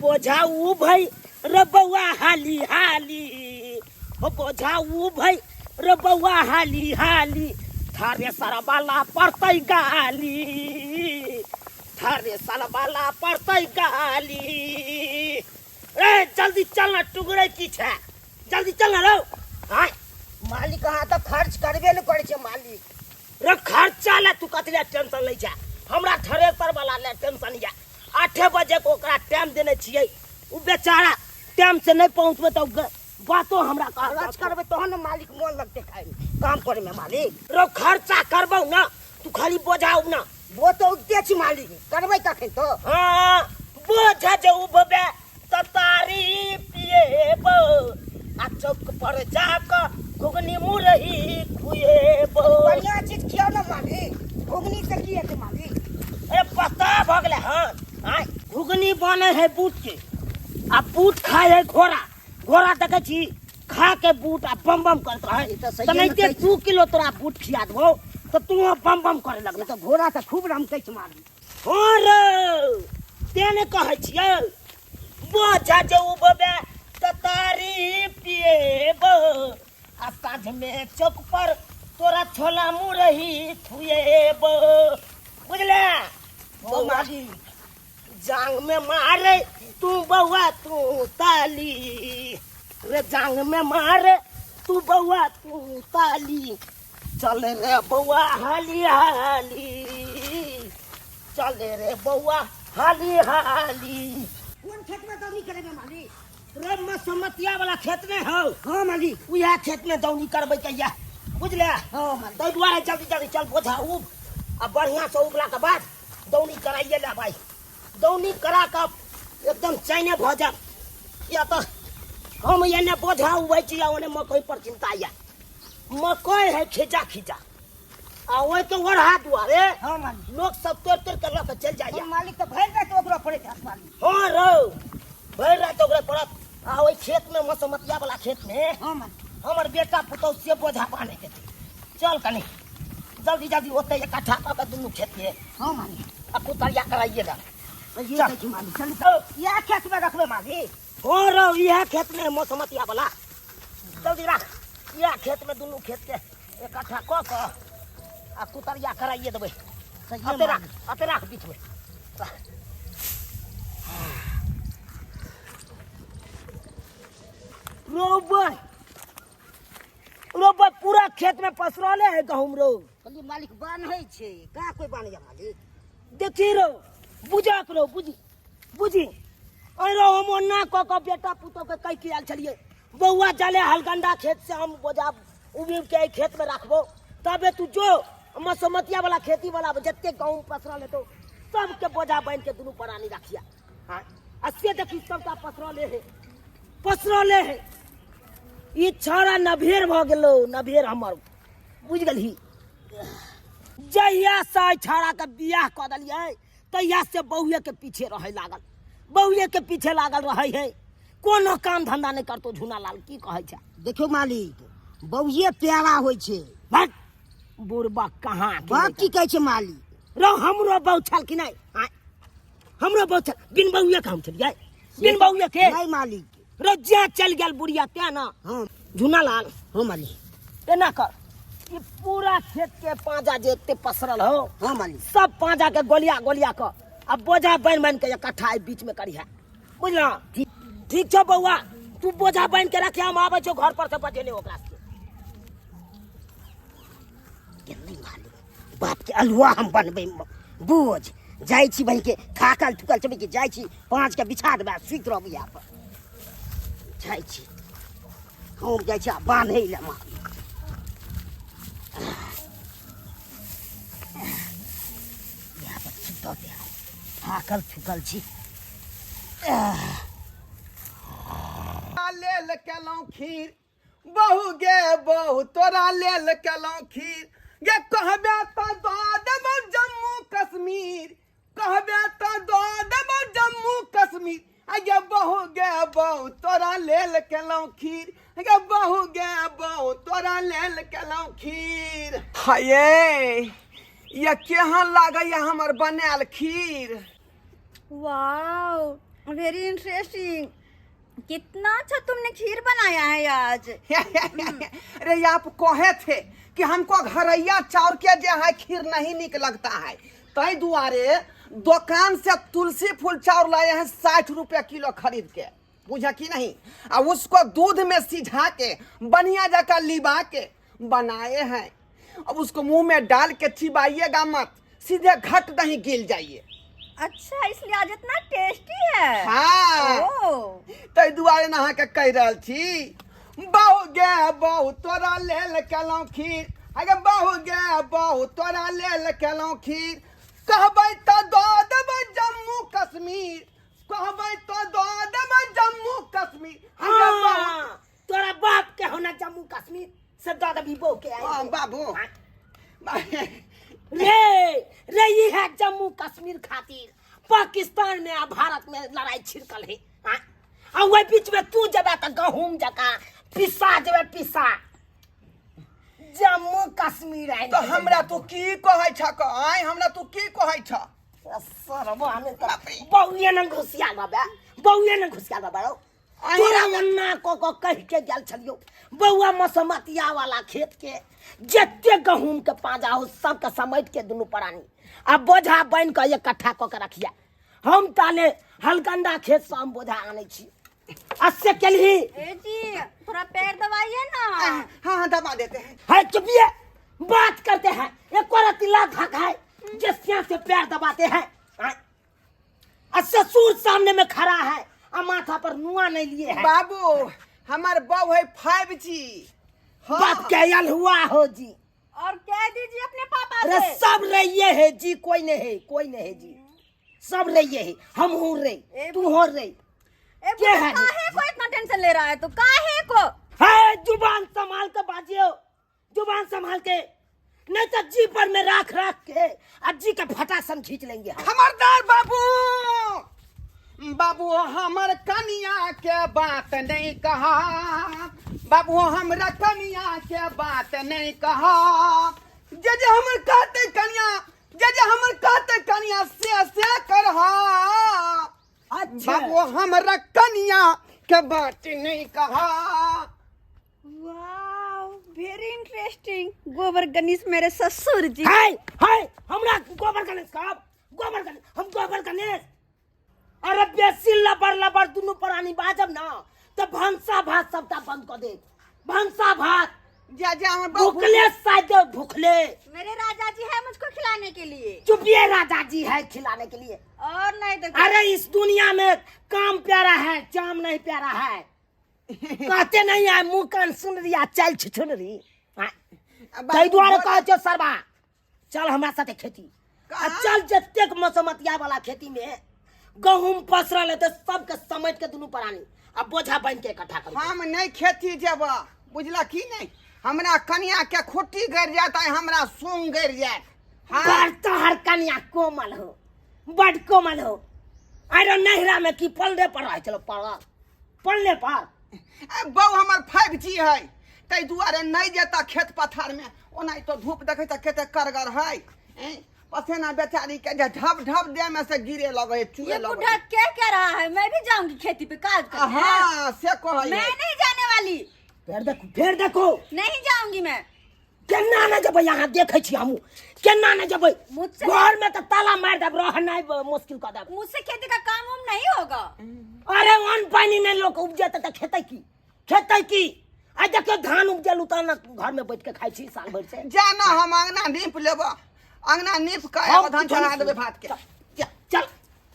बोझाऊ भाई रे बौआ हाली हाली, हो बोझाऊ भाई रे बौआ हाली हाली, थारे सरवाला पड़तै गाली, थारे सरवाला पड़तै गाली। ए जल्दी चल ना, टुकड़े की छै, जल्दी चल ना रौ। आय मालिक अहाँ तऽ खर्च करबे ने करै छै मालिक। रे खर्चा ले तू कथी ले टेंशन लै छै, हमरा थ्रेसर वाला ले टेंशन या। 8 बजे के ओकरा टाइम देने छियै, उ बेचारा टाइम से नहीं पहुंचबे तऽ बातो हमरा कहत। खर्च करबै तहन ने मालिक मोन लगतै खाइमे, काम करैमे मालिक। रो खर्चा करबौ ना, तू खाली बोझाउ ना। वो तऽ उगते छी मालिक, करबै कखन तो? हाँ बोझा जे उबबे तऽ तारी पिएबो, आ चौक पर जाकऽ घुघनी मुरही खुएबो। बढ़िया चीज खियाउ ने मालिक, घुघनी से की हेतै मालिक? ए पता भऽ गेलै। हाँ आँय, घुघनी बनै है बूट के, आ बूट खाय है घोड़ा। घोड़ा देखै छी खा के बूट आ बम बम करैत रहै। ई तऽ सहिए तऽ मे नहिते कहै छी। 2 किलो तोरा बूट खिया देबौ तऽ तू बम बम करे लगबे। तऽ घोड़ा तऽ खूब रमकै छै मालिक। हाँ रे तें ने कहै छियै, बोझा जे उबबे तऽ तारी पिएबो, आ साँझमे चौक पर तोरा छोला मुरही खुएबो, बुझले? ओ मालिक। जांग में मारे तू बौआ तू ताली रे, जांग में मारे तू बौआ तू ताली, चल रे बौआ हाली हाली, चल रे बौआ हाली हाली। कोन खेत में दौनी करेबे मालिक? रे मसमतिया वाला खेत में हो। हाँ मालिक। उएह खेत में दौनी करबै कहिया, बुझले? हाँ मालिक। ताहि दुआरे जल्दी जल्दी चल बोझा उब, आ बढ़िया से उबला के बाद दौनी कराइए ले भाई। दौनी करा के एकदम चैने भऽ जायब, या तऽ हम एने बोझा उबै छी आ ओने मकई पर चिंता या। मकई है खींचा खींचा, आ ओहिके ओढ़ा दुआरे हाँ मालिक। लोक सब तोड़ तोड़ के लऽ के चलि जाइया। मालिक तऽ भरि राति ओकरा पड़ैत हैत मालिक। हाँ रौ भरि राति ओकरे पड़त। आ ओहि खेत में मसमतिया वाला खेत में हाँ मालिक। हमर बेटा पुतहु से बोझा बान्हे के छै। चल कनी जल्दी जल्दी ओतै इकट्ठा कऽ के दुनू खेत के। हाँ मालिक। आ कुतरिया कराइए दे। सही चल। कहै छी मालिक, चल। चल। इएह खेत में रखबै मालिक? हाँ रौ इएह खेत में मसमतिया वाला, जल्दी राख। इएह खेत में दुनू खेत के इकट्ठा कऽ कऽ आ कुतरिया कराइए देबै। सही अते राख, मालिक। अते राख बीच में। रोबै रोबै पूरा खेत में पसरले है गहूम रो। कहलियै मालिक बान्है छै, कहाँ कोइ बान्हैया मालिक? देखी रो बुझक रो, बुझी बुझी। अरे हम ओना कऽ कऽ बेटा पुतोह के कहि के आयल छलियै, बौआ जाले हलगंडा खेत से हम बोझा उबि के एहि खेत में राखबो, तबे तू जो मसमतिया वाला खेती वाला जते गहूम पसरल हेतौ सबके बोझा बान्हि के दुनू प्राणी राखिया। हाँ, आ से देखी सबटा पसरले है, पसरले है। ई छौड़ा नभेर भऽ गेलौ, नभेर हमर, बुझि गेलही? जहिया से एहि छौड़ा के बियाह कऽ देलियै तहिया से बहुए के पीछे रहै लागल, बहुए के पीछे लागल रहै है, कोनो काम धंधा नहि करतौ झूना लाल। की कहै छै? देखियौ मालिक, बहुए प्यारा होइ छै। भट बुढ़बा कहाँ के बाप की कहै छै मालिक? रौ हमरो बहु छल कि नहि? आँय, हमरो बहु छल, बिन बहुए के हम छलियै, बिन बहुए के नहि मालिक। रो जे चल गेल बुढ़िया तें ना। हाँ। झूना लाल। हाँ मालिक। एना कर, ई पूरा खेत के पांजा जे एते पसरल हो। हाँ मालिक। सब पांजा के गोलिया गोलिया क आ बोझा बान्हि बान्हि के इकट्ठा एहि बीच में करिहा, बुझला? ठीक छौ बौआ, तू बोझा बान्हि के रखिया, हम आबै छौ घर पर से बजेने ओकरा से। गेलै मालिक, बाप के अलुआ हम बनबै बोझ। जाइ छी बहिन के थाकल थुकल छबै कि जाइ छी पाँच के बिछा देबै आ सुति रहबै यहाँ पर। जाइ छी हम, जाइ छी आ बान्है लए मालिक। यहाँ पर सुतऽ दे, थाकल थुकल छी। लेल केलहुँ खीर बहु गे बहु, तोरा लेल केलहुँ खीर गे, कहबे तऽ दऽ देबौ जम्मू कश्मीर, कहबे तऽ दऽ देबौ जम्मू कश्मीर। आ गे बहु गे बहु, तोरा लेल केलहुँ खीर गे बहु गे बहु, तोरा लेल केलहुँ खीर। हाये ये केहन लागैया हमर बनायल खीर? वाओ वेरी इंटरेस्टिंग। कितना अच्छा तुमने खीर बनाया है आज। अरे आप कहे थे कि हमको घरैया चाउर के जो है खीर नहीं निक लगता है, तई दुआरे दुकान से तुलसी फूल चाउर लाए हैं 60 रुपया किलो खरीद के, बुझा कि नहीं? आ उसको दूध में सिझा के बढ़िया जगह लिबा के बनाए हैं। अब उसको मुंह में डाल के चिबाइएगा मत, सीधे घट नहीं गिल जाइए। अच्छा, इसलिए आज इतना टेस्टी है। हाँ। ओ। तै दुआरे नहा के कहि रहल छी, बहु गे बहु तोरा लेल केलहुँ खीर, अगे बहु गे बहु तोरा लेल केलहुँ खीर, कहबै तऽ दऽ देबै जम्मू कश्मीर, कहबै तऽ दऽ देबै जम्मू कश्मीर। अगे बहु। हाँ, तोरा बाप के होना जम्मू कश्मीर से दऽ देबही बहू के। हाँ, बाबू। रे रे ई है जम्मू कश्मीर खातिर पाकिस्तान में आ भारत में लड़ाई छिड़कल है। हाँ? आ ओहि बीच में तू जेबे तऽ गहूम जकाँ पिसा जेबे, पिसा। जम्मू कश्मीर आइ तऽ हमरा तू की कहै छ? आइ हमरा तू की कहै छ? सरबा ने तऽ बौए ने घुसिया बाबा, बौए ने घुसिया बाबा रौ। तोरा ओन्ना कऽ कऽ कहि के गेल छलियौ, बौआ मसमतिया वाला खेत के जते गहूम के पाजा हो सबके समेट के दुनू प्राणी आ बोझा बान्हि कऽ इकट्ठा कऽ के रखिया। हम ताले हलकंडा खेत से हम बोझा आनै छी आ से केलही। ए जी, थोड़ा पैर दबाइए ना। हाँ हाँ, दबा देते हैं। है चुपिए, बात करते हैं। एक रत्ती लात धक है जे सिया से पैर दबाते हैं। आ ससुर सामने में खड़ा है आ माथा पर नुआ नहीं लिए है। बाबू, हमार बहू है 5G। हाँ। बाप के आयल हुआ हो जी। और कह दीजिए अपने पापा अरे से। सब रहिए है जी, कोई नहीं है, कोई नहीं है जी, सब रहिए है। हम हूँ रे, ए तू हो रे। ए के बुढ़ा, है? काहे को इतना टेंशन ले रहा है तू? काहे को? है जुबान संभाल के बाजियो, जुबान संभाल के, नहीं तो जी पर में राख राख के आ जी के फटासन खींच लेंगे हम। खबरदार बाबू, बाबू हमर कनिया के बात नहीं कहा, बाबू हमरा कनिया के बात नहीं कहा, जे जे हमर कहते कनिया, जे जे हमर कहते कनिया से से करहा। अच्छा। बाबू हमरा कनिया के बात नहीं कहा। वाह, वेरी इंटरेस्टिंग। गोबर गणेश मेरे ससुर जी। हाय हाय, हमरा गोबर गणेश साहब, गोबर गणेश, हम गोबर गणेश। अरे बेसी लबर लबर दुनू प्राणी बाजब ना तो भनसा भात सबटा बंद कर दे, भनसा भात। जा जा हमर बहू। भूखले शायद भूखले। मेरे राजा जी है मुझको खिलाने के लिए। चुपिए, राजा जी है खिलाने के लिए। और नहीं तो क्या? अरे इस दुनिया में काम प्यारा है, चाम नहीं प्यारा है। कहते नहीं आए मुंह कान सुन रही आ चल छुछुन रही। हाँ। ताहि दुआरे कहै छियौ सरबा, चल हमरा साथे खेती आ चल। जतेक मसमतिया वाला खेती में गहूम पसरल हेतै सबके समेट के दुनू प्राणी आ बोझा बान्हि के इकट्ठा करू। हम नहीं खेती जेब, बुझला की नहीं? हमरा कनिया के खुट्टी गिर जात, हमरा सूंग गिर जात। हाँ। बड़ तोहर कनिया कोमल हो, बड़ कोमल हो। अरे नहिरा में की पलरे पर रहै छलो? पड़ल पड़ले पर। ए, बहू हमर 5G है, ताहि दुआरे नहीं जेता खेत पथार में। ओना तो धूप देखै तऽ कते करगर है, ए, पसेना बेचारी के जे ढब ढब देह में से गिरे लगे है, चुए ये लगे बुढ़ा क्या कह रहा है? मैं भी जाऊंगी खेती पे काज करने। हाँ, से कहै मैं है। नहीं जाने वाली। फेर देखू, फेर देखू। नहीं जाऊंगी मैं। केना नहि जेबै? यहाँ देखै छी हमहूँ, केना नहि जेबै? मुझसे घर में तऽ ताला मारि देब, रहनाइ मुश्किल कऽ देब। मुझसे खेती का काम वाम नहीं होगा। अरे अन्न पानि नहि लोक उपजेतै तऽ खेतै की? खेतै की? आइ देखियौ धान उपजेलहुँ तहन ने घर में बैठ के खाइ छी साल भरि से। जा ना, हम अंगना नीप लेब, अंगना नीप के हम धान किछो चढ़ा नहि देबै भात के। चल चल,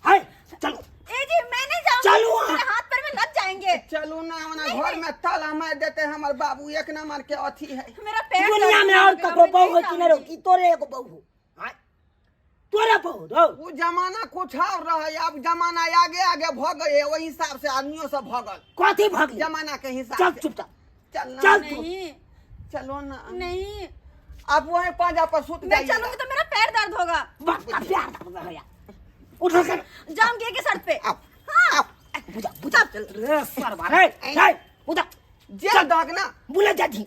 हाय चलो। ए जी, मैं नहीं जाऊंगी। चलो वहाँ। मेरे हाथ पैर में लग जाएंगे। चलू ना, ओना घर में ताला मारि देते हमर बाबू, एक नंबर के अथी है। मेरा पैर दुनिया दर्द में और होने लगा, ककरो मैं बहू नहीं है कि नहीं रहो? जाऊंगी। कि तोरे एगो बहू हो? हाँ? तोरे बहू रहो। ओ जमाना कुछ और रहे, अब जमाना आगे आगे भ गए, ओहि हिसाब से आदमियों सब भ गल। कथी भगली? जमाना के हिसाब चल से। चुपचाप चल ना। चल तू। नहीं। चलो ना। नहीं। आप वहीं पांजा पर सुत मैं जाइएगा। चलूंगी तो मेरा पैर दर्द होगा। बाप का प्यार दर्द हो गया। उठो कर। जाऊंगी एक ही शर्त पे। आओ, हाँ। आओ। बुझा बुझा रे सरवा रे, चल बुझा। जे दहक ना। बोले जाती।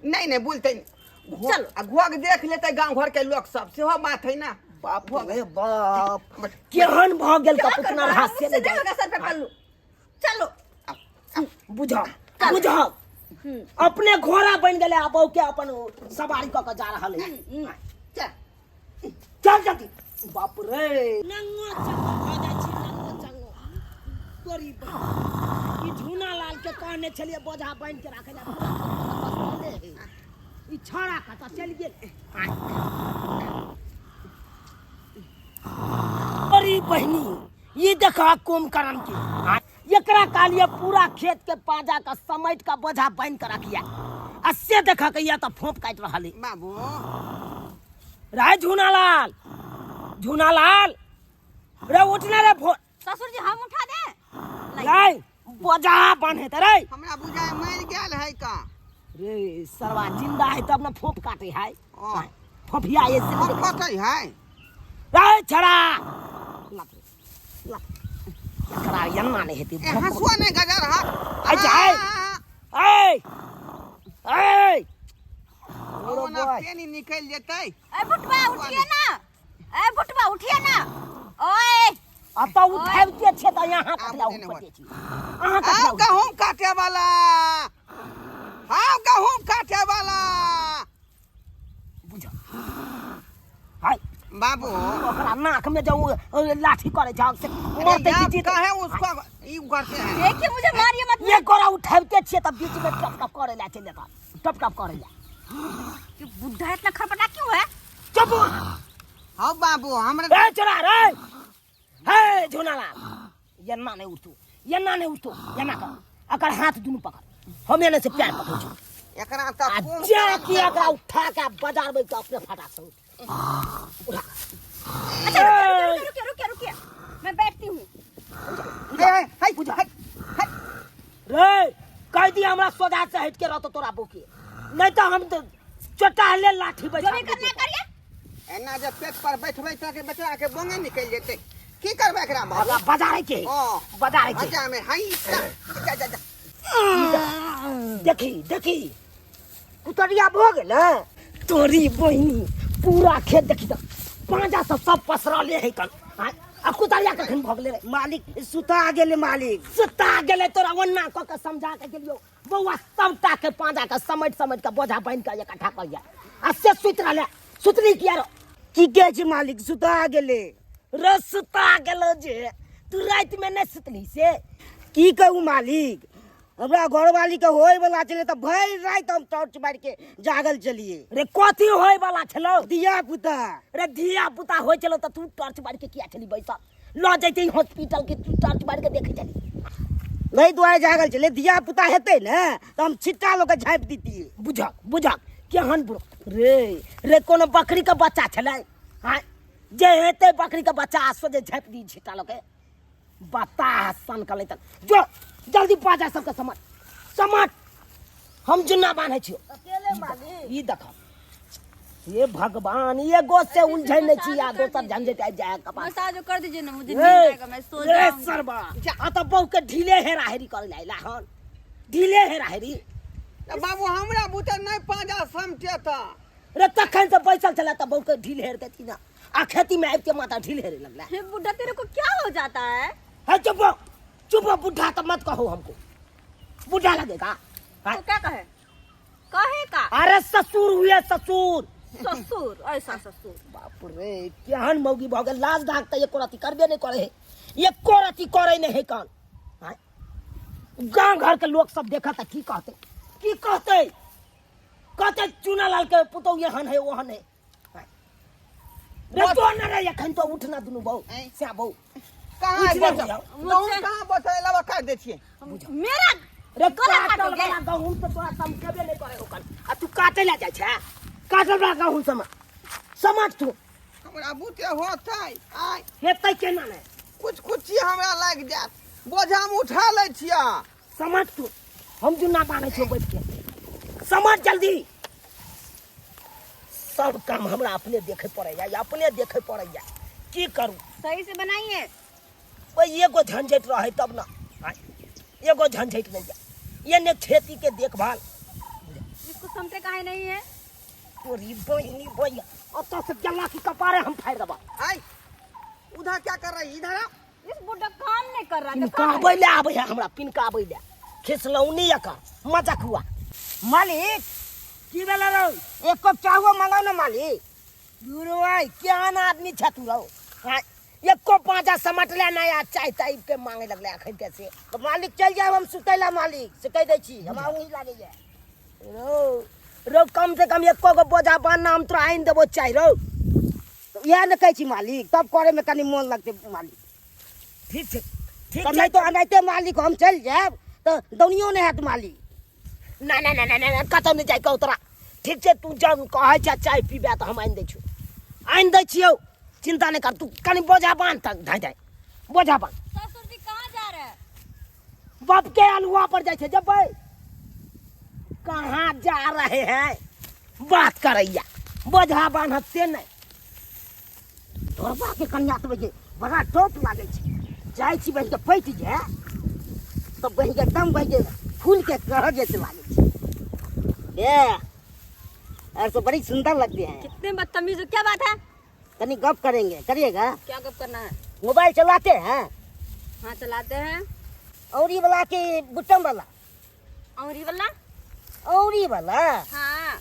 नहीं नहीं, बोलते नहीं। चलो। आ घोघ देख लेते गांव घर के लोग सब, सेहो बात है ना। बाप रे बाप, केहन भऽ गेल क्या कपुतना करना है? हाथ से मुझसे नहि नहीं जाइ। होगा सर पे पल्लू, चलो। बुझा बुझा, अपने घोड़ा बनि गेलै आ बहू के अपन सवारी कऽ के जा रहल है। चल। चल जल्दी। बाप रे, नंगो चंगो भऽ जाइ छी, नंगो चंगो। तोरी बाप, ई झूना लाल के कहने छलियै बोझा बान्हि के राखै लए, पूरा खेत में तऽ पसरले है। ई छौड़ा कतऽ चलि गेल? अरे बहिनी, ई देखा कुंभकर्ण के, एकरा कहलिए पूरा खेत के पाजा के समेट के बोझा बान्हि के रखिया, आ से देखा के या तऽ फोप काटि रहल है। बाबू। राय झूनालाल, झूनालाल रे, उठना रे फोन। ससुर जी, हम उठा दे? नहीं। राय बोझा बान्हे त रे। हमरा बुझाय मरि गेल है का। रे सरवा, जिंदा है तब ना फोप काटे है। ओ। फोफिया ऐसे हम कटै है। रे छड़ा, लप लप, एकरा एना नहीं हेतै। ए, हंसुआ नहीं गजर हा। अच्छा, है। ए ए, ओना पेनी निकलि जेतै। ए बुटवा, उठिए ना। ए बुटवा, उठिए ना। ओए। अब तो उठाबिते छै तऽ यहाँ आब कथला उठेने उठबै छी अहाँ? आउ। कथला? गहूम काटे वाला आउ, गहूम काटे वाला। बुझ हाय। बाबू। ओकरा नाक में जो लाठी करे जाओ से अरे मरते आप की जीत काहे उसको ई करते हैं? देखिए, मुझे मारिए मत। ये गोरा उठाबिते छियै तऽ बीच में टप टप करे ला चलि जेता, टप टप करे ला। ये बुढ़ा इतना खरपटा क्यों है? चुप। हाँ बाबू, हमरा ए चोरा रे, हे झोनाला, एना नहि उठू, एना नहि उठू, एना कर। अकर हाथ दुनू पकड़, हम एने से पैर पकड़ै छी। एकरा तऽ आ कोन जे कि एकरा उठा के बाजार में अपने फटाक से उठ उठा। अच्छा, रुकिए रुकिए रुकिए रुकिए, मैं बैठती हूँ। हे हे हे हे। रे कह दिया, हमरा सोझा से हट के रहतो तोरा बोके, नहीं तो हम तो चोटा ले लाठी जो बैठा भी करना है करिए। एना जे पेट पर बैठबै तऽ बेचारा के बोंगे निकलि जेतै। की करबै एकरा बाबू? हमरा बाजार के ओ बाजार के अच्छा में हई, जा जा जा। देखी देखी, कुतरिया भऽ गेल तोरी बहिनी। पूरा खेत देखी तऽ पाँजा सब सब पसरले है कन। आ कुतरिया कखन भऽ गेलै रे? मालिक, सुता गेलै मालिक। सुता गेलै? तोरा ओन्ना कऽ के समझा के गेलियो, बौआ सबटा के पाँजा के समेट समेट के बोझा बान्हि के इकट्ठा करिया, आ से सुति रहले। सुतली किया रो? की कहै छै मालिक, सुता गेलै। रे सुता गेलो जे तू राति में नहि सुतली से? की कहू मालिक, हमरा घरवाली के होय वाला छलै तऽ भरि राति हम टॉर्च मारि के जागल छलियै। रे कथी होय वाला छलो? धिया पुता। रे धिया पुता होइ छलो तऽ तू टॉर्च मारि के किया छली बैसल? लऽ जैते हॉस्पिटल के, तू टॉर्च मारि के देखै छली? एहि दुआरे जागल छलै, धिया पुता हेतै ने तऽ हम छिट्टा लऽ कऽ झाँपि दितियै। बुझक बुझक, केहन बुढ़ रे। रे कोनो बकरी के बच्चा छलै? हाँ, जे हेतै बकरी के बच्चा आ सोझे झाँपि दी छिट्टा लऽ के। बता सन कलै तक जो जल्दी बाजा सबके समट समट, हम जुन्ना बान्है छियौ। अकेले मालिक। ई देख, हे भगवान, एगो से उलझै नहि छी आ दोसर झंझट आबि जाय कपार। मसाज कर दीजिए ना, मुझे नींद रे आएगा, मैं सो रे जाऊंगी। सरबा, आ तऽ बहू के ढीले हेरा हेरी करै ला अइला हन, ढीले हेरा हेरी। तऽ बाबू, हमरा बुते नहि पाँजा समटेता। रे तखन से बैसल छलै तऽ बहू के ढील हेर देती ना, आ खेती में आबिते माथा ढील हेरे लगला। हे बुढ़ा, तेरे को क्या हो जाता है? है चुप हो, चुप हो। बुढ़ा तो मत कहो हमको, बुढ़ा लगेगा। हाँ? तो क्या कहे? कहे का? अरे ससुर हुए ससुर। ससुर, ऐसा ससुर। बाप रे, केहन मौगी भऽ गेल। लाज धाक तऽ एको रति करबे नहि करे है, एको रति करे नहि है कान। आँय? गाँव घर के लोग सब देखत तऽ की कहते? की कहते? कहते चूना लाल के पुतहु एहन है ओहन है। आँय? रे तो न रे, एखन तो उठना दुनू बहू। आँय? श्या बहू। कहाँ उठने बचल दियौ। गहूम? कहाँ बचल? लबा काटि दै छियै। मेरा रे गला काटल काटोगे? वाला गहूम तऽ तोरा समकेबे नहि करे ओकर, आ तू काटे ला जाइ छै काटल वाला गहूम। समझ समझ तू। हमरा बुते होतै आइ? हेतै केना नहि? कुछ कुछ चीज हमरा लागि जायत, बोझा हम उठा लै छियै। समझ तू, हम जुन्ना बान्है छियौ बैठ के, समझ जल्दी। सब काम हमरा अपने देखे पड़ैया, अपने देखे पड़ैया, की करू? सही से बनाइए। ओहि एगो झंझटि रहै तब ने। आँय, एगो झंझटि नहि यऽ, एने खेती के देखभाल। इसको समझते काहे नहीं है? तोरी बहिनी भैया, ओतऽ से गेला की कपारे हम फाड़ि देबा। आय उधर क्या कर रही, इधर आओ। इस बुढ़ा काम नहीं कर रहा है। पिनकाबै ले आबै है हमरा, पिनकाबै ले खिसलौनी एकर मजाक हुआ। मालिक की भेलै रौ? एक कप चाहो मंगाओ ना मालिक। गुरुआई केहन आदमी छ तू रौ? हाँ, एको पाँचा समटले नहि आ चाय ताय के मांगे लगले अखन ते से। तो मालिक चल जाओ, हम सुतैला मालिक से कह दै छी, हमरा वही लागैया। रौ रौ कम से कम एको गो बोझा बान्ह, हम तोरा आनि देबो चाय रौ। तो इएह ने कहै छी मालिक, तब करे में कनी मोन लगतै मालिक। ठीक छै, ठीक तऽ छै। नहि तो एनाहिते मालिक हम चलि जायब तऽ दौनियो नहि हैत मालिक। ना ना ना ना ना कतौ नहि जाय कहू तोरा। ठीक छै, तू जब कहै छै चाय पीबे तऽ हम आनि दै छियौ, आनि दै छियौ, चिंता नहि कर। तू कनि बोझा बान्ह तक धाइ धाइ बोझा बान्ह। ससुर जी कहाँ जा रहे हैं? बाप के अलुआ पर जाइ छै। जबै कहाँ जा रहे हैं बात करैया, बोझा बान्हत से नहि। ढोरबा के कन्या तऽ बहिन बड़ा टॉप लागै छै, जाइ छी बहिन के पैट जाय तऽ बहिन के एकदम बहिन के फूल के कह जैसे लागै छै। ए और तो बड़ी सुंदर लगते हैं। कितने बदतमीज हो, क्या बात है? तनी गप करेंगे, करिएगा? क्या गप करना है? मोबाइल चलाते हैं? हाँ चलाते हैं। और ये वाला के बुटम वाला? और ये वाला? और ये वाला? हाँ।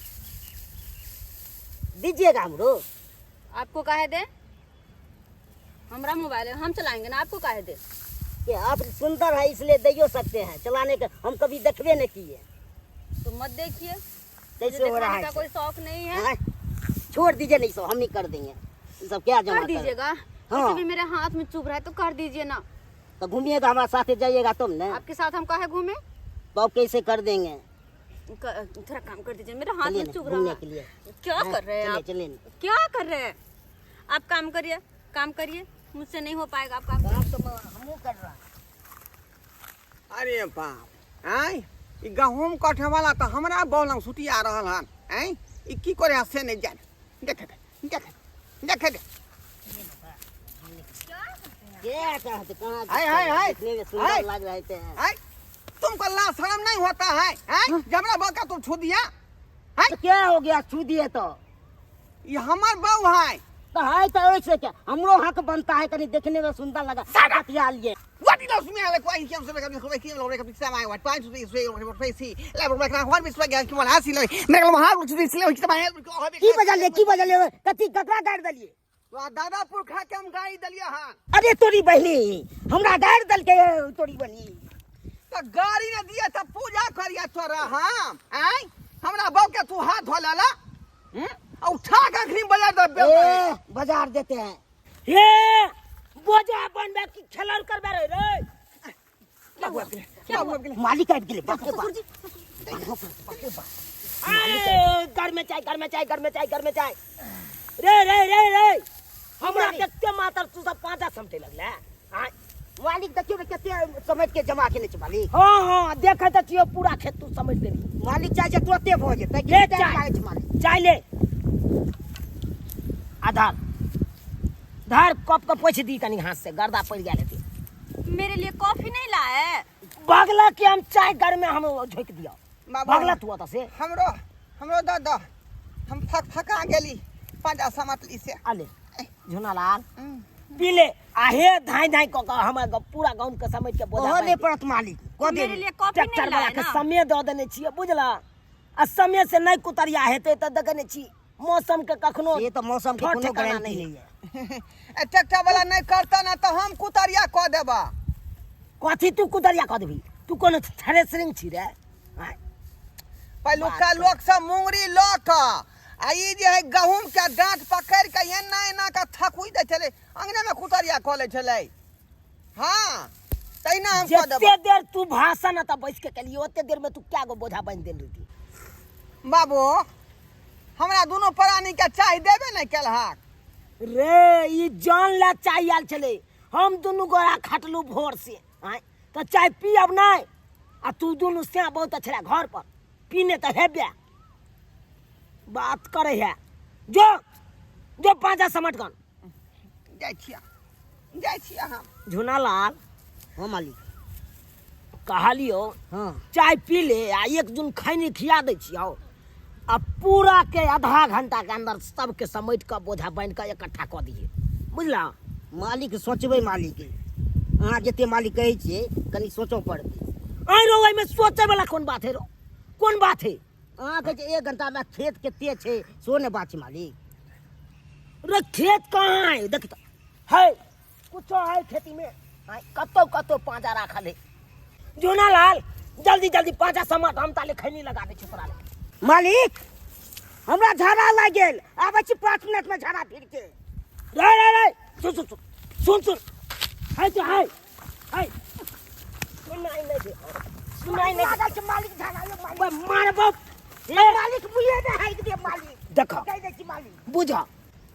दीजिएगा हमरो। आपको काहे दे? हमरा मोबाइल है, हम चलाएंगे ना, आपको काहे दे? ये आप सुंदर है इसलिए दे सकते हैं, चलाने का हम कभी देखबे नहीं किए। तो मत देखिए। कैसे मुझे हो रहा दिखाने है? का कोई शौक नहीं है। हाँ? छोड़ दीजिए, नहीं सो हम ही कर देंगे ये सब। क्या जमा कर दीजिएगा? हाँ। वैसे भी मेरे हाथ में चुभ रहा है तो कर दीजिए ना। तो घूमिएगा हमारे साथ, जाइएगा तुम ना। आपके साथ हम काहे घूमे? तो आप कैसे कर देंगे? थोड़ा काम कर दीजिए, मेरे हाथ चलिए में ना, चुभ रहा घूमने है। के लिए। क्या हाँ, कर रहे हैं चलिए, आप? चलिए ना। क्या कर रहे हैं आप? काम करिए, काम करिए, मुझसे नहीं हो पाएगा। आप काम काम तो हमहूँ कर रहा। अरे बाप, आय ई गहूम कटे वाला तऽ हमरा बौलंग सुतिया रहल हन। आय ई की करे से नहि जान। देख दे, देख देख दे। क्या कहते कहाँ? हाय, हाय, हाय। देखने में हाय। सुंदर लग रहे थे। आय तुमको ला शर्म नहीं होता है? आय जबरा बौका तुम छू दिया। आय तो क्या हो गया छू दिए तो? ये हमर बहू है। तो है तो ऐसे क्या हमरो हक बनता है, कहीं देखने में सुंदर लगा बतिया लिए। What did you smell like? Why you say like you like like like like की बजलिए, की बजलिए, कथी ककरा गाड़ि देलिए? दादा पुरखा के हम गाड़ी देलिए हन। अरे तोरी बहिनी हमरा गाड़ि देलकै, तोरी बहिनी। तो गाड़ी ने दिया त पूजा करिया तोरा हम। आय हमरा बहू के तू हाथ धो लेला आ उठा के अखनी बाजार दे। ए बाजार देते हैं। हे बोझा बनबे की खेलर करबे रे रे? मालिक आबि गेलै, बाप रे बाप। अरे घर में चाय, घर में चाय, घर में चाय, घर में चाय। रे रे रे रे हमरा देखते मातर तू सब पांचा समटे लगले। आय मालिक देखियौ ने कते समझ के जमा केने छै मालिक। हाँ हाँ देखे त छियो पूरा खेत तू समझ देबी। मालिक चाहे छै तुरते भऽ जेतै। ले टाइम चाय। लागै छै मालिक। चाय ले, आधार धार कप के पोछि दी कनी हाथ से, गर्दा पड़ गेल हेतै। मेरे लिए कॉफी नहीं लाए? बगला के हम चाय घर में हम झोंक दिया। बाबा। बगला तू ओतऽ से। हमरो हमरो द द, हम फक फका गेली पांचा समतली से। अले झुनालाल पी ले आ हे धाई धाई क क हमर पूरा गाँव के समझ के बोझा ओहो बान्हि नहि दे। पड़त मालिक कऽ मेरे देब। लिए कॉफी ट्रैक्टर नहीं वाला लाए के ना? समय दऽ देने छियै बुझला, आ समय से नहि कुतरिया हेतै तऽ देखे नहि छी मौसम के कखनो से तऽ मौसम के ठोर कोनो ठिकाना गारंटी नहि। नहीं है। ए ट्रैक्टर वाला नहीं करता ना तो हम कुतरिया कऽ देबा। कथी तू कुतरिया कऽ देबही? तू कोनो थ्रेसरिंग छी रे? आँय। पहिलुका लोक सब मुंगरी लऽ कऽ आ ई जे है गहूम के डाँट पकड़ि के एना एना के थकुइ दै छलै, अंगने में कुतरिया कऽ लै छलै। हाँ तहिना हम कऽ देबा। जते देर तू भाषण एतऽ बैस के केलियै ओते देर में तू क्या गो बोझा बान्हि देने रहिती? बाबू हमरा दुनू प्राणी के चाय देबे नहि केलहक। रे ई जान ला चाय आयल छलै, हम दुनू गोरा खटलू भोर से। आँय तऽ चाय पियब नहि, आ तू दुनू से बहुत छलै घर पर पीने तऽ हेबे बात करे है। जो जो पाँचा समट गन। जाइ छियै, जाइ छियै हम। झुनालाल। हाँ मालिक। कहलियो हाँ चाय पी ले आ एक दिन खैनी खिया दै छियौ। आ पूरा के आधा घंटा के अंदर सबके समेट कऽ बोझा बान्हि कऽ इकट्ठा कऽ दिहे बुझला। मालिक सोचबै मालिक, अहाँ जते मालिक कहै छियै कनि सोचऽ पड़तै। आँय रौ, एहिमे सोचै वाला कोन बात है रौ, कोन बात है? अहाँ कहै छियै 1 घंटामे खेत कते छै सेहो नहि बात छै मालिक। रे खेत कहाँ है देख तऽ है कुछो है खेती में, कतौ कतौ पाँजा राखल है। जोना लाल जल्दी जल्दी पाँजा समाट, हम ताले खैनी लगा दै छी तोरा ले। मालिक हमरा झाड़ा लागि गेल, आबै छी 5 मिनट में झाड़ा फिर के। रे रे रे सुन सुन सुन सुन सुन, है तो है है सुनाई नहीं दे, सुनाई नहीं दे। लागल छै मालिक झाड़ा यौ मालिक। बे मारबो। ए मालिक मुइए ने हाइक दे मालिक। देखो। कहि दै छी मालिक। बुझ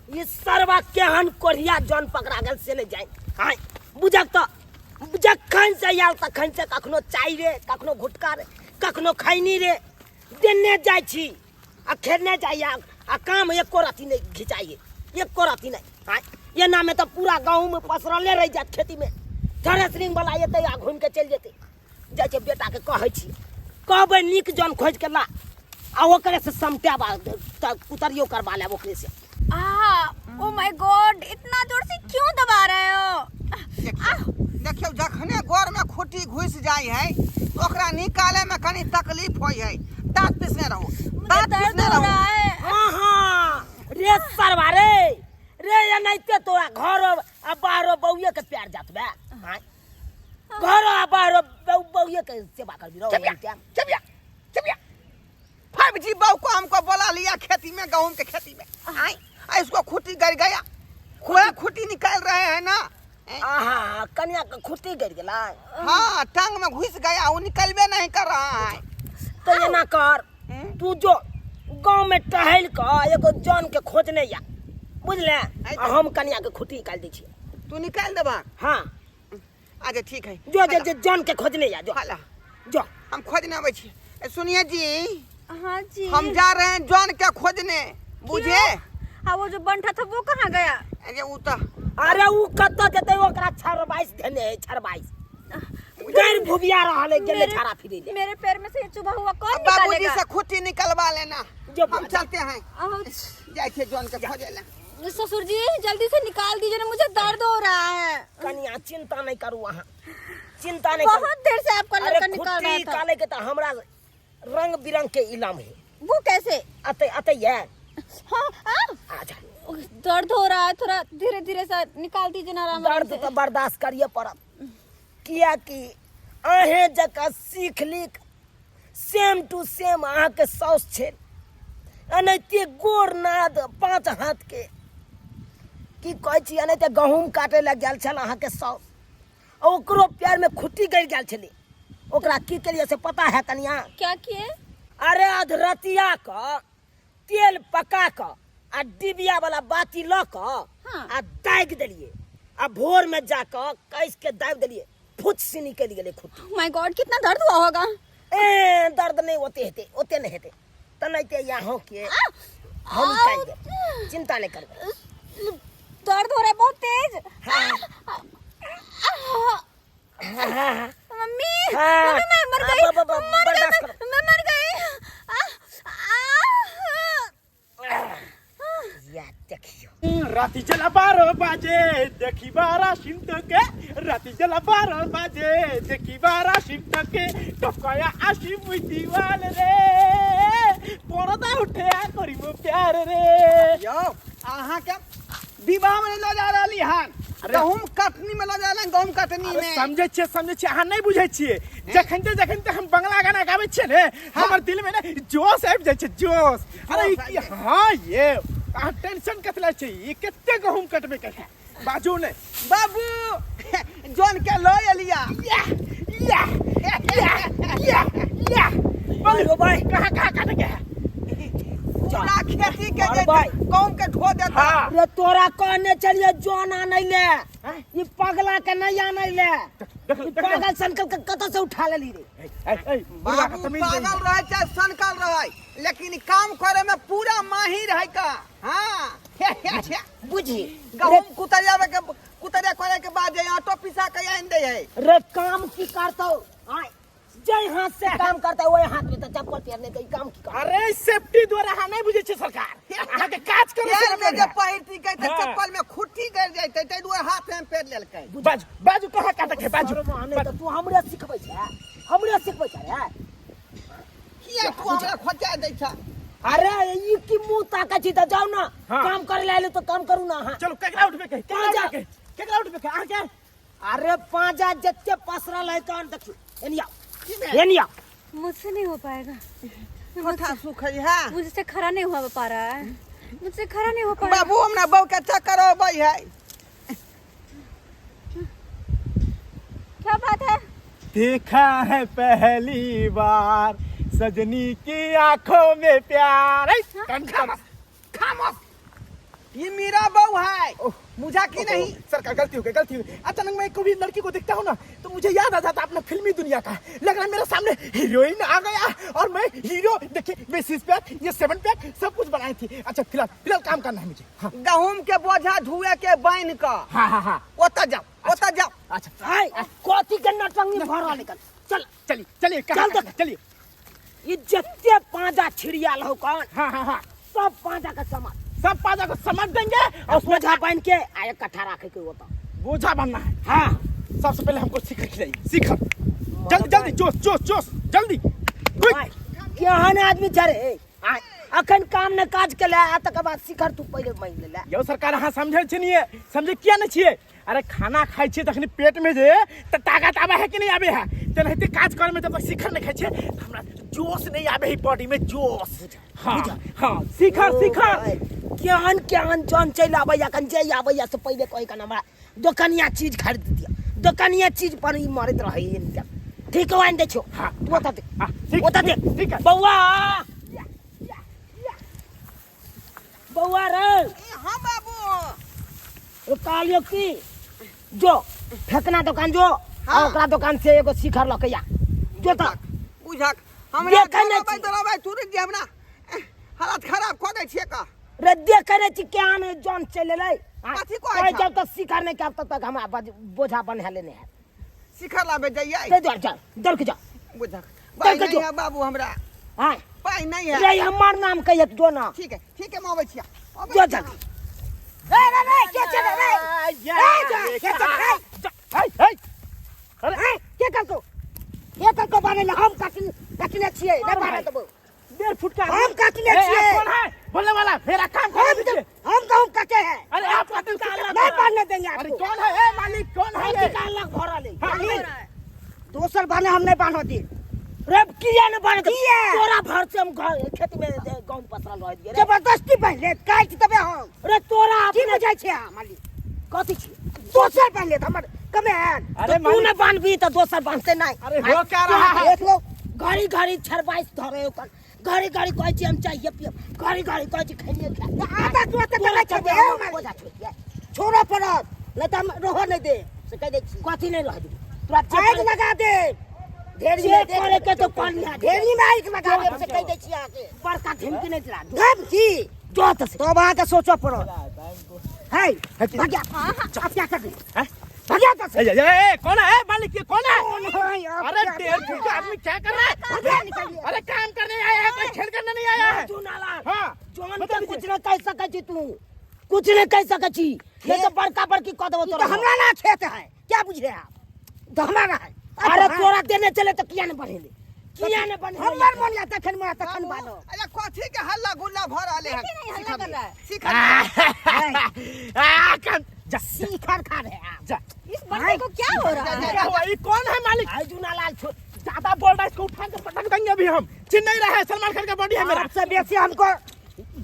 ई सरवा केहन कोढ़िया जन पकड़ा गेल से नहि जानि। आँय बुझक तऽ जखन से आयल तखन से कखनो चाय रे, कखनो घुटका रे, कखनो खैनी रे, देने जाइ छी आ खेने जाइए आ काम एको रत्ती नहि घिचाइए, एको रत्ती नहि। आँय एनामे तऽ पूरा गाँवमे पसरले रहि जायत खेतीमे, थ्रेसरिंग वाला एतै आ घुमिके चलि जेतै। जाइ छै बेटाके कहै छी, कहबै नीक जन खोजिके ला आ ओकरे से समटायब आ कुतरियो करबा लेब ओकरे से। ओ my God, इतना जोर से क्यों दबा रहे हो? देखियौ जखने गोर में खूटी घुसि जाइ है तो ओकरा निकाले में कनी तकलीफ होइ है। दांत पिसने रहू, दांत दर्द पिसने हो रहू। रहा है। हाँ हाँ रे सरवा रे रे, एनाहिते तोरा घर आ बाहरो बौए के प्यार जात बे। हाँ घर आ बाहरो बौए के सेवा करबी रहो। चपिया, चपिया, चपिया। 5G बहू को हमको बोला लिया खेती में, गहूम के खेती में। आए, आ इसको खूटी गड़ गया, खुआ खूटी निकाल रहे हैं ना। आहा, कन्या के खूटी गड़ गेला। हाँ, टांग में घुस गया, वो निकलबे नहीं कर रहा है। तो एना कर, तू जो गांव में टहल के एगो जन के खोजने या, बुझले? आ हम कन्या के खूटी निकाल दै छी। तू निकाल देबा? हाँ। अच्छा ठीक है। जो, जो, जो, जन के खोजने या, जो। हाला। जो। हम खोजने आबै छी। ए, सुनिए जी। हाँ जी। हम जा रहे हैं जन के खोजने, बुझे? क्यों? हाँ, वो जो बंठा था वो कहाँ गया? अरे वो तो। अरे वो कत्तो जते ओकरा छरबाइस देने है, छरबाइस। गैर भुबिया रहल है, गेले झाड़ा फिरे ले। मेरे पैर में से ये चुभा हुआ कौन अब बाबूजी निकालेगा? से खूटी निकलवा लेना। जो हम चलते हैं। आउच। जाए थे जन के खोजे ले। ससुर जी जल्दी से निकाल दीजिए ना, मुझे दर्द हो रहा है। कनिया चिंता नहीं करू, अहाँ चिंता नहीं करू। बहुत देर से आपका अरे लड़का निकाल खुट्टी रहा था। निकाले के तो हमरा रंग बिरंग के इलाम है। वो कैसे? अते अते ये। हाँ, हाँ। अच्छा। दर्द हो रहा है, थोड़ा धीरे धीरे से निकाल दीजिए ना आराम दर्द से। तो बर्दाश्त करिए पड़त, किया कि अहें जका सीख लिख सेम टू सेम अहाँ के साउस छे, एनाहिते गोर नाद 5 हाथ के की कहै छी, एनाहिते गहूम काटे लए गेल छल अहाँ के साउस, आ ओकरो पैर में खुट्टी गड़ि गेल छलै। ओकरा की केलियै से पता है कनिया? क्या किए? अरे अधरतिया क तेल पका क आ डिबिया वाला बाती ल क हाँ। आ दागि देलियै, आ भोर में जा क कस के दाबि देलियै, फुच से निकलि गेलै खुट्टी। My God, कितना दर्द हुआ होगा। ए दर्द नहीं ओते हेतै, ओते नहीं हेतै, तनाहिते यहाँ के हम निकालि देब, चिंता नहीं करबै। दर्द हो रहा है बहुत तेज। हाँ। मम्मी, हाँ। मम्मी, मैं मर हाँ, गई। ब, ब, ब, मर गई, बर्दाश्त करो। मैं मर गई। आ, आ, या देखियो। राती जला 12 बाजे देखी बारा सिमट के, राती जला 12 बाजे देखी बारा सिमट के, टपकाया आशी मुई दीवाल रे, परदा उठे आ करिबो प्यार रे। यो अहाँ के विवाह में ल जा रहली हन, गहूम कटनी में ल जा रहली हन, गहूम कटनी अरे में। समझै छियै, समझै छियै, अहाँ नहि बुझै छियै। जखन ते हम बंगला गाना गाबै छियै ने, हमर दिल में ने जोश आबि जाइ छै, जोश। अरे जोश ई आबि की- जाइ छै। हाँ, ये अहाँ टेंशन कथी लै छियै? ई कते गहूम कटबै के है? बाजू ने। बाबू, जौन के ल एलिया। या, या, या, या, या। बाबू, भाई। कहाँ, कहाँ काटे के है? पूरा खेती के जे भाई। गहूम के ढो देता। हाँ। रे तोरा कहने चलिए जौन आनै ले, हैं? ई पगला के नहीं आनै ले। देख, ई देख, पागल सनकल के कतऽ से उठा लेली रे? ए, ए, ए, बुढ़वा के बाबू तमीज नहीं। पागल रहे चाहे सनकल रहे, लेकिन काम करे में पूरा माहिर है का। हाँ। बुझी। गहूम कुतरिया के कुतरिया करे के बाद जे आटो पिसा के आनि दे है। रे काम की करतौ? आय जे हाथ से काम करता है वही हाथ में तो चप्पल पहनने के काम की कर। अरे सेफ्टी द्वारा अहाँ नहीं बुझै छियै सरकार, अहाँके काज करे से पैर में जे मतलब है। पहिरती के तऽ हाँ। चप्पल में खुट्टी गड़ जैते, ताहि दुआरे हाथ में पेर लेलकै। बाजू बाजू, कहाँ काटक है बाजू। शर्म आने तऽ तू हमरे सिखबै छै, हमरे सिखबै छै रे। किया तू हमरा खोचा दै छ? अरे ई की मुंह ताकै छी? तऽ जाउ ना। हाँ। काम करे ला आएल तऽ काम करू ना अहाँ। चलू, केकरा उठबे के? केकरा पाँच। उठबे के? केकरा उठबे के अहाँके? अरे पांचा जते पसरल है तहन देखियो, एनिया की भेल? एनिया। मुझसे नहीं हो पाएगा। कोठा सुखै है। मुझसे खड़ा नहीं हो पा रहा है, मुझसे खड़ा नहीं हो पा रहा। बाबू, हमरा बहू के चक्कर अबै है। क्या बात है? देखा है पहली बार सजनी की आंखों में प्यार। ऐ, खामोश खामोश, ये मेरा बहू है, मुझा की नहीं। सरकार, गलती हो गई, गलती हो गई। अचानक मैं कभी लड़की को देखता हूँ ना तो मुझे याद आ जाता है अपना फिल्मी दुनिया का। लग रहा है मेरे सामने हीरोइन आ गया और मैं हीरो। देखिए, मैं सिक्स पैक, ये सेवन पैक सब कुछ बनाए थे। अच्छा, फिलहाल फिलहाल काम करना है मुझे। हाँ। गहूम के बोझा धुए के बान्हि कऽ हाँ हाँ हाँ ओतऽ जाओ, ओतऽ जाओ। अच्छा। हाय, कथी के नटंगी भर रहल है? चल। चलिए चलिए, कहाँ? चल देख। चलिए। ई जते पांजा छिड़ियाल हो कौन, हाँ हाँ हाँ सब पांजा के समझ। सब पाजा को समझ देंगे और उसमें बोझा बांध के आ एक कट्ठा रखे के होता। बोझा बनना है। हाँ। सबसे पहले हमको शिखर खिलाइए, शिखर, जल्दी जल्दी, जोश जोश जोश, जल्दी, क्विक। केहन आदमी छै रे? आय, अखन काम ने काज के ले आ, तकर बाद शिखर तू पहिले मांगि ले। यौ सरकार, अहाँ समझै छियै? समझे किया नहि छियै? अरे खाना खाइ छियै तखनी पेट में जे तऽ ताकत आबै है कि नहि आबै है? तेनाहिते काज करे में जब तक शिखर नहि खाइ छियै तऽ हमरा जोश नहि आबै है, बॉडी में जोश। हाँ हाँ, शिखर शिखर। केहन केहन जन चलि आबैया, कन जे आबैया से पहिले कहै कन हमरा दोकनिया चीज खरीद दिअ, दोकनिया चीज पर ई मरैत रहै। ठीक हो, आनि दै छियौ। हाँ। तू ओतऽ दे। हाँ, ठीक। ओतऽ दे। ठीक है। बौआ, बौआ रे। हाँ बाबू। ओ कहलियौ की, जो फेकना दोकान जो। हाँ। आ ओकरा दोकान से एगो शिखर लऽ के आ जो तऽ। बुझक हमरा देखै नहि दौड़बै छी। दौड़बै तुरंत जे हमरा हालत खराब कऽ दै छियै का। रे देखै नहि छी केहन जन चलि एलै? कथी कहै कहै छह? जब तक शिखर नहि खायब तब तक हमरा बोझा बन्हाले नहि हैत। शिखर लाबे जाइए? ताहि दुआरे चल, दौड़ के जाओ। बुझक पाइ दौड़ के नहीं जो। है बाबू, हमरा हाँ पाइ नहीं है। रे, हमर नाम कहिए जो ना। ठीक है ठीक है, हम अबै छियै, अबै जो छियै। जल्दी। रे रे रे, के छै रे? रे ए, जा, के छै रे? है है अरे ए, के करतो, के करतो बाने ला? हम काटने काटने छियै नै बाने देबो। 1.5 फुट का हम काटने ए, आप छियै। कौन है बोलने वाला? मेरा काम कौन हम दीजिए। हम गहूम काटे हैं। अरे आप काटे, उसको क्या नहीं बांधने देंगे अरे आपको। कौन है? ए मालिक, कौन है ये? का अलग भरल है? हाँ, मालिक, दोसर बाने हम नहीं बांधो दी। रे किया ने बान्ह दे? किया? तोरा भर से हम घर खेत में गहूम पसरल रह दिए रे। जबरदस्ती पहले काट देबे हम। रे तोरा की अपने बुझाइ छै अहाँ मालिक? कथी छी? दोसर पहले हमर कमेन। अरे तू मालिक ने बान्हबी तऽ दोसर बान्हते नहि। अरे हो क्या रहा है? देख लो। घड़ी घड़ी छरबाइस धरे ओकर, घड़ी घड़ी कहै छी हम चाहिए पियब, घड़ी घड़ी कहै छी खैलिए खा। आधा तुरंत तोरा करै चलते छै हम मालिक। बोझा छोड़ि दियै। छोड़ऽ पड़त, नहीं तऽ हम रहऽ नहीं दे से कहि दै छी। कथी नहि रह देबै तोरा? जे आगि लगा दे ढेरी जे में। करे के तो पानी आ ढेरी में आगि लगा दे से कहि दै छी अहाँके। बड़का धमकी नहि दिला। धमकी जो तऽ से। तब अहाँके सोचऽ पड़त। है भगिया, आप क्या कर रही? हैं? भगिया तो ए, ए, ए, कौन है? ए, मालिक, ये कौन है? है आप अरे क्या 1.5 फुट का आदमी क्या कर रहा है? भगिया, निकलिए। अरे काम करने आया है, कोई खेल करने नहीं आया है। तू नाला हाँ जौन बता के दीजिए। कुछ नहि कहि सकै छी तू, कुछ नहि कहि सकै छी, नहीं तो बड़का बड़की कऽ देबो ई तो तोरा। हमरा ना खेत है, क्या बुझ रहे आप? तो हमारा है। अरे तोरा देने चले तऽ किया नहि बढ़ेले, किया नहि बढ़ेले? हमर मन या तखन मरा तखन बाबू, बानो। अरे कथी के हल्ला गुल्ला भऽ रहले हन? नहीं, हल्ला कर रहा है। शिखर आ, काम जा। शिखर खा रहे आप। जा। इस बंदे को क्या हो रहा है? क्या हुआ? ये कौन है मालिक? आई जूना लाल छोड़। ज्यादा बोल रहा है इसको उठा के पटक देंगे अभी हम। चिन्ह नहीं रहा है, सलमान खान का बॉडी है मेरा। आपसे बेसी हमको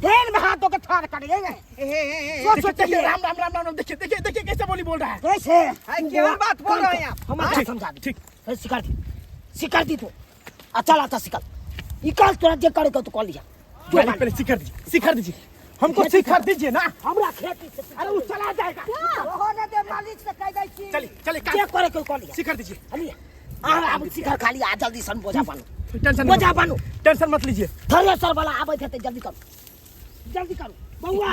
ढेर में हाथों के ठाड़ कर गए। हे हे हे सोच देखिए, सोच देखिए, राम राम राम राम राम, देखिए देखिए देखिए कैसे बोली बोल रहा है। कैसे है, केहन बात बोल रहे हैं आप? हम ठीक, समझा दी। ठीक। ए, शिखर दी, शिखर दी तू। अच्छा अच्छा, शिखर निकाल, तोरा जे करे के तू कऽ लिया। जो मालिक, पहले शिखर दीजिए, शिखर दीजिए हमको, शिखर दीजिए ना। हमरा खेती से अरे वो चला जाएगा। ओहो ने दे मालिक से कह दै छी। चलिए चलिए, जे काम करे के कऽ लिया। शिखर दीजिए। हलिया आ, आब शिखर खाली आ, जल्दी सन बोझा बानू। टेंशन बोझा बानू। टेंशन मत लीजिए। थ्रेसर वाला आबैत हेतै, जल्दी करू, जल्दी करू। बौआ,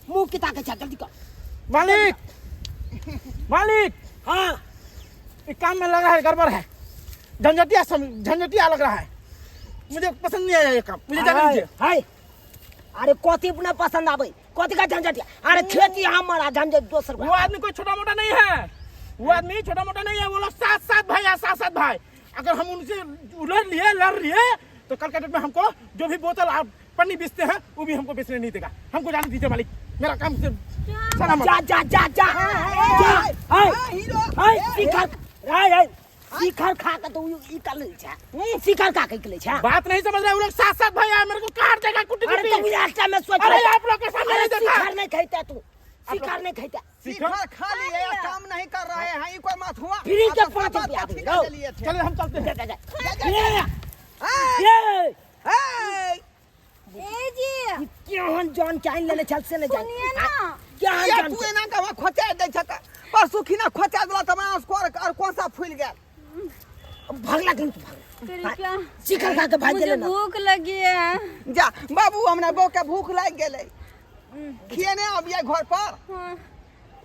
मुँह के ताकै छै, जल्दी कर। मालिक मालिक। हाँ। ये काम में लगा है, गड़बड़ है। झंझटिया झंझटिया लग रहा है, मुझे पसंद नहीं आया ये काम, मुझे जाने दीजिए। हाय, अरे कथी अपना पसंद आवे, कथी का झंझट? अरे खेती हमर आ झंझट दोसर। वो आदमी कोई छोटा मोटा नहीं है, वो आदमी छोटा मोटा नहीं है। वो लोग सात सात भाई है, सात सात भाई। अगर हम उनसे उलझ लिए, लड़ लिए, तो कल के डेट में हमको जो भी बोतल आप पन्नी बेचते हैं वो भी हमको बेचने नहीं देगा। हमको जाने दीजिए मालिक, मेरा काम से सलामत। जा जा जा जा जा। हाय हाय, शिखर हाय हाय, शिखर खा के तो ई कर ले छै, शिखर खा के ले छै। बात नहीं समझ रहे, वो लोग सात सात भाई है, मेरे को काट देगा कुटी अरे कुटी। तो रास्ता में सोच। अरे आप लोग के सामने अरे नहीं देखा। शिखर नहीं खेता तू, शिखर नहीं खेता। शिखर खा लिए या काम नहीं कर रहे हैं, ई कोई मत हुआ। फ्री के आप तो 5 बात रुपया का दे, ठेका लो। लिए थे। चलिए हम चलते हैं। जा जा जा। जा, ये ए, ये ए, ए जी, ई केहन जान के आनि लेने छल से नहीं जान। सुनिए ना। केहन ये जान तू के? एना के हमरा खोचा दै छ त परसू खिना खोचा देला त हमरा स्कोर और कौन सा फूल गेल। भगला दिन तू भगला। कृपया शिखर खा के भाग मुझे गेले ना। भूख लगी है। जा बाबू, हमरा बहू के भूख लागि गेलै, खिएने अबियै घर पर। हाँ।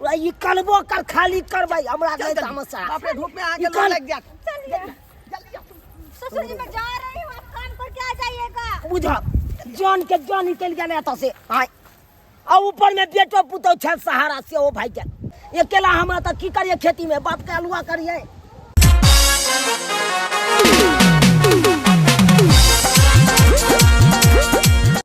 ओए, ई कलबो कर खाली करबै हमरा चल नहीं जल्दी। तामस आ। बाप रे, धूप में अहाँके ई लू कल- लागि जायत। चलिए जल्दी आओ। ससुर जी, मैं जा रही हूँ, आप काम करके आ जाइएगा। बुझ जान के जान निकलि गेल एतऽ से। आय आ ऊपर में बेटो पुतोह छल सहारा से ओ भागि गेल। अकेला हमरा तऽ की करियै खेती में, बाप के अलुआ करियै।